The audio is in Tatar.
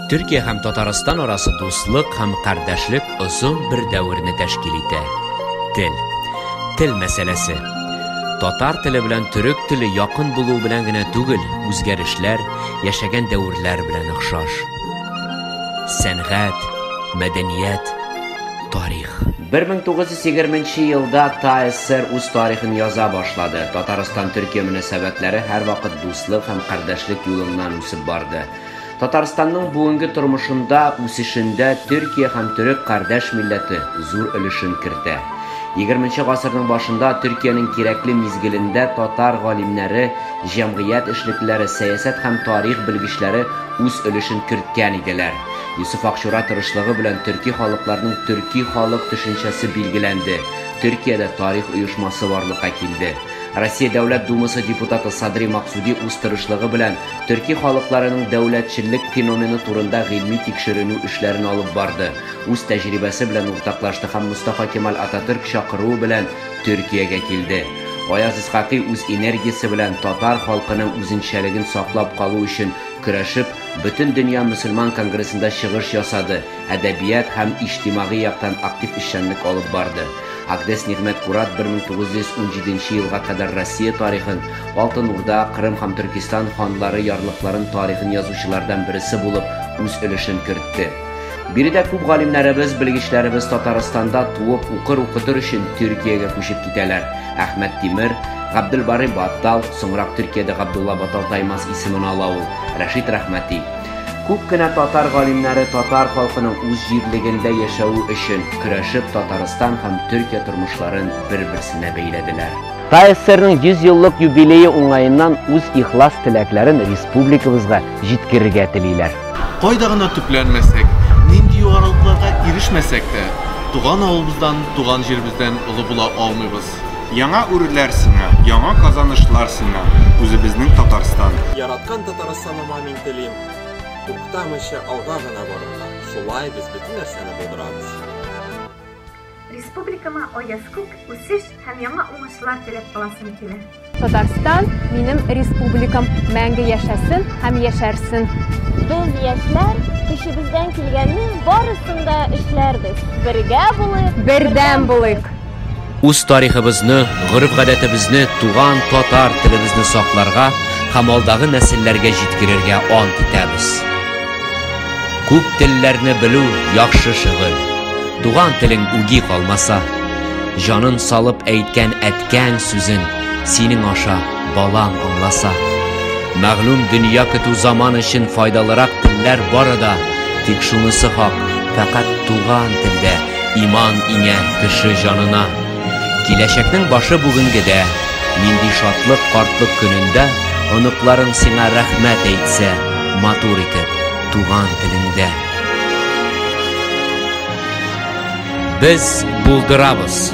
Төркия һәм Татарстан арасы дуслык һәм кардәшлек озын бер дәверне тәшкил итә. Тел. Тел мәсьәләсе. Татар теле белән төрек теле якын булуы белән генә түгел, үзгәрешләр, яшәгән дәверләр белән охшаш. Сәнгать, мәдәният, тарих. 1920 елда ТАССР үз тарихын яза башлады. Татарстан-Төркия мөнәсәбәтләре һәрвакыт дуслык һәм кардәшлек юлыннан үсеп барды. Татарстанның бүгенге тормышында, үсешендә Төркия һәм төрек кардәш милләте зур өлешен кертә. 20 гасырның башында Төркиянең кирәкле мизгелендә татар галимнәре, җәмгыять эшлеклеләре, сәясәт һәм тарих белгечләре үз өлешен керткән иделәр. Йосыф Акчура тырышлыгы белән төрки халыкларның төрки халык төшенчәсе билгеләнде, Төркиядә тарих оешмасы барлыкка килде. Россия Дәүләт Думасы депутаты Садри Максуди үз тырышлыгы белән төрки халыкларының дәүләтчеллек феномены турында гыйльми тикшеренү эшләрен алып барды, үз тәҗрибәсе белән уртаклашты һәм Мостафа Кемаль Ататөрк чакыруы белән Төркиягә килде. Гаяз Исхакый үз энергиясе белән татар халкының үзенчәлеген саклап калу өчен көрәшеп, Бөтендөнья мөселман конгрессында чыгыш ясады, әдәбият һәм иҗтимагый яктан актив эшчәнлек алып барды. Акдес Нигъмәт Курат 1917 елга кадәр Россия тарихын, Алтын Урда, Кырым һәм Төркестан ханлары ярлыкларын тарихын язучылардан бересе булып үз өлешен кертте. Биредә күп галимнәребез, белгечләребез Татарстанда туып, укыр-укытыр өчен Төркиягә күчеп китәләр. Әхмәт Тимер, Габделбарый Баттал, соңрак Төркиядә Габдулла Батал Таймас исемен ала ул, Рәшит Рәхмәти. Күп кенә татар галимнәре татар халкының үз җирлегендә яшәве өчен көрәшеп Татарстан һәм Төркия тормышларын бер-берсенә бәйләделәр. ТАССРның 100 еллык юбилее уңаеннан үз ихлас теләкләрен республикабызга җиткерергә телиләр. Кайда гына төпләнмәсәк, нинди югарылыкларга ирешмәсәк тә, туган авылыбыздан, туган җиребездән олы була алмыйбыз. Яңа үрләр сиңа, яңа казанышлар сиңа, үзебезнең Татарстан! Яраткан Татарстаныма мин телим, туктамыйча алга гына барырга, шулай без бөтен нәрсәне булдырабыз. Республикама аяз күк, үсеш һәм яңа уңышлар теләп каласым килә. Татарстан, минем республикам, мәңге яшәсен һәм яшәрсен! Без, яшьләр, көчебездән килгәннең барысын да эшләрбез. Бергә булыйк, бердәм булыйк! Үз тарихыбызны, гореф-гадәтебезне, туган татар телебезне сакларга һәм алдагы нәселләргә җиткерергә ант итәбез. Күп телләрне белү яхшы шөгыль. Туган телең үги калмаса, җанын салып әйткән әткәң сүзен синең аша балаң аңласа. Мәгълүм дөнья көтү заман өчен файдалырак телләр бары да, тик шунысы хак, фәкать туган телдә иман иңә кеше җанына. Киләчәкнең башы бүгенгедә, нинди шатлык картлык көнендә оныкларың сиңа рәхмәт әйтсә, матур итеп, туган телеңдә. Без булдырабыз!